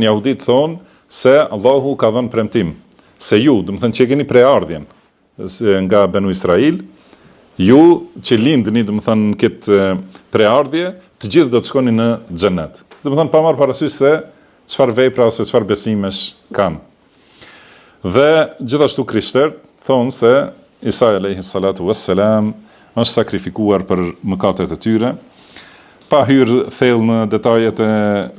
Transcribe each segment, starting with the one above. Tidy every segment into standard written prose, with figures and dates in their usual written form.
Jahudit thonë se Allahu ka dhënë premtim se ju, domethënë që e keni prejardhjen nga Benu Israil, ju që lindni, domethënë në këtë prejardhje, të gjithë do të shkoni në xhenet. Domethënë pa marrë parasysh se çfarë vepra ose çfarë besimesh kanë. Dhe gjithashtu krishterët thonë se Isa alayhi salatu wassalam është sakrifikuar për mëkatet e tyre, pa hyrë thellë në detajet e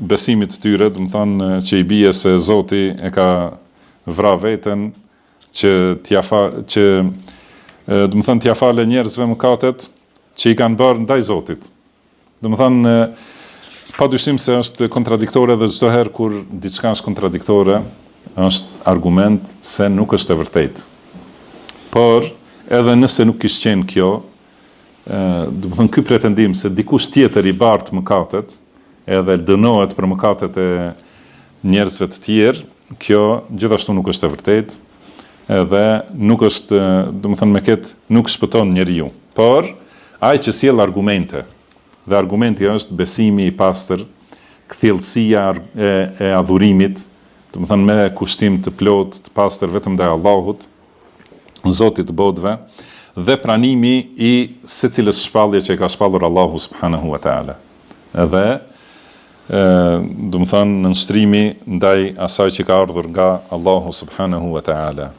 besimit të tyre, domethënë që i bie se Zoti e ka vra veten që t'ia fa, që domethënë t'ia falë njerëzve mëkatet që i kanë bërë ndaj Zotit. Domethënë, pa dyshim se është kontradiktore dhe çdo herë kur diçka është kontradiktore, është argument se nuk është e vërtetë. Por, edhe nëse nuk kish qenë kjo, domethënë, ky pretendim se dikush tjetër i bart mëkatet, edhe dënohet për mëkatet e njerëzve të tjerë, kjo gjithashtu nuk është e vërtetë, edhe nuk është, domethënë me këtë nuk shpëton njeriu. Por, ai që sjell argumente, dhe argumenti është besimi i pastër, kthjelltësia e, e adhurimit, domethënë me kushtim të plotë, të pastër vetëm ndaj Allahut, Zotit të botëve, dhe pranimi i secilës shpallje që e ka shpallur Allahu subhanahu wa taala. Edhe domethënë nënshtrimi ndaj asaj që ka ardhur nga Allahu subhanahu wa taala.